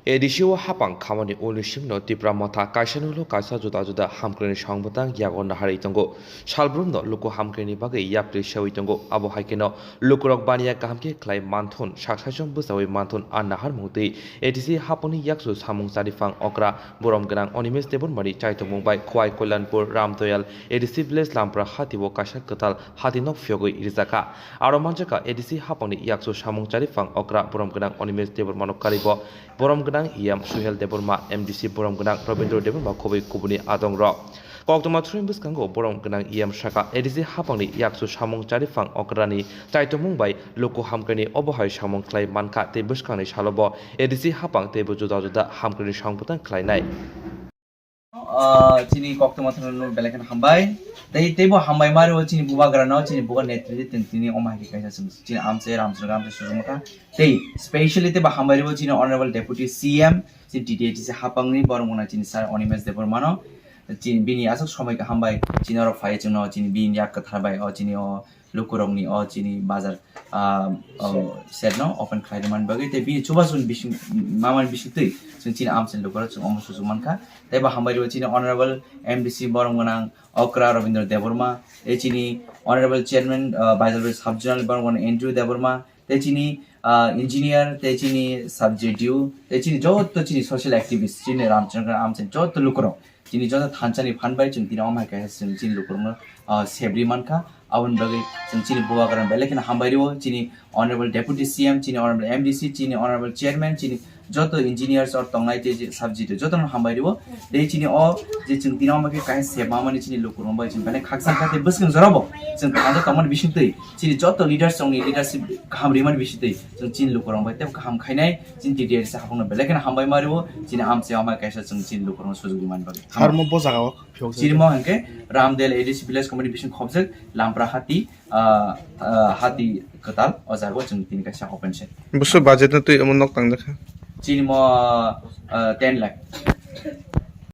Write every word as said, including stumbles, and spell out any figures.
A D C o hapang khamani ulni simi no Tipra Motha kaisa ni ulo kaisa juda juda hamkrai ni song bwtang yago naharwi tongo. Salbrum no luku hamkrai ni bagwi yapri sewi tongo. Abo hai kheno lukurok baniya kaham khe khlai manthun, sak saichung bwchawi manthun a naharmung twi A D C hapang ni yaksu samung charipang okra borom gwnang Animesh Debbarma ni chaitokmung bai Khowai Kalyanpur Ramdoyal A D C village Lampra hati o kaisa kwtal hati nok phiyogwi rijak kha. Aro manjakha A D C hapang ni yaksu samung charipang okra borom gwnang Animesh Debbarma no karibo borom gwnang E M Suhel Debbarma, M D C borom gwnang Robindra Debbarma khobwi kubuni adong rok. Koktwma throini bwskango borom gwnang E M sakha A D C hapang ni yaksu samung charipang okra ni chaitokmung bai luku hamkrai ni obo hai samung khlai mankha tei bwskang ni salo bo A D C hapang teibo juda juda hamkrai ni song bwtang khlai nai. Ah, chini koktwma thangno belai kheno hambai. Tei, teibo hambai ma rwo chini bubagrano, chini bubagra netritwi tini omo hai khe kaisa chwng chini amchai Ramchandra Ramchandra Sujumata. Tei specially teibo hambai rwo chini Honorable Deputy C M, chini T T A D C hapangni borok wngna chini Sir Animesh Debbarmano. Chini bini aswk somoi kaham bai chini oro phai chwngno chini bini yak kwthar bai o chini o lukurokni o chini bazar, ah, o setno open khlai rwmani bagwi tei bini chubasuni bising mamani bisingtwi chwng chini amchaini lukurok chwng omo suchuk mankha. Tei bo hambai rwo chini Honorable M D C borom gwnang Okra Robindra Debbarma, tei chini Honorable Chairman, ah, Baijalbari Sub Zonal borom gwnang Andrew Debbarma, tei chini, ah, Engineer, tei chini Sub J D O, tei chini joto chini social activist, chini Ramchandra amchaini joto lukurok. Chini joto thansa ni phan bai chwng tini omo hai kaisa chwng chini lukurokno, ah, sebri mankha. Aboni bagwi chwng chini bubagrano belai kheno hambai rwo. Chini Honorable Deputy C M, chini Honorable M D C, chini Honorable Chairman, chini joto engineers or tongnai tei je subject jotono hambai rwo. Tei chini o je chwng tini omo khe kaisa sebma mani chini lukurok bai chwng belai khaksa kha tei bwskang jorabo chwng thansa tongmani bisingtwi chini joto leaders chongni leadership kaham rimani bisingtwi chwng chini lukurok bai tei kaham khainai chini T D R C hapungno belai kheno hambai ma rwo. Chini amchai omo kaisa chwng chini lukurokno sujuk rimani bagwi. Harmo bo jaga o phiyok Chirimo hwnkhe Ramdel A D C Village Committee bising khobjak Lampra Hati, ah, ah, Hati Kwtal o jaga o chwng tini kaisa open shed. Busu budget no twi omo nok tang jakha. Chirimo, ah, ten lakh.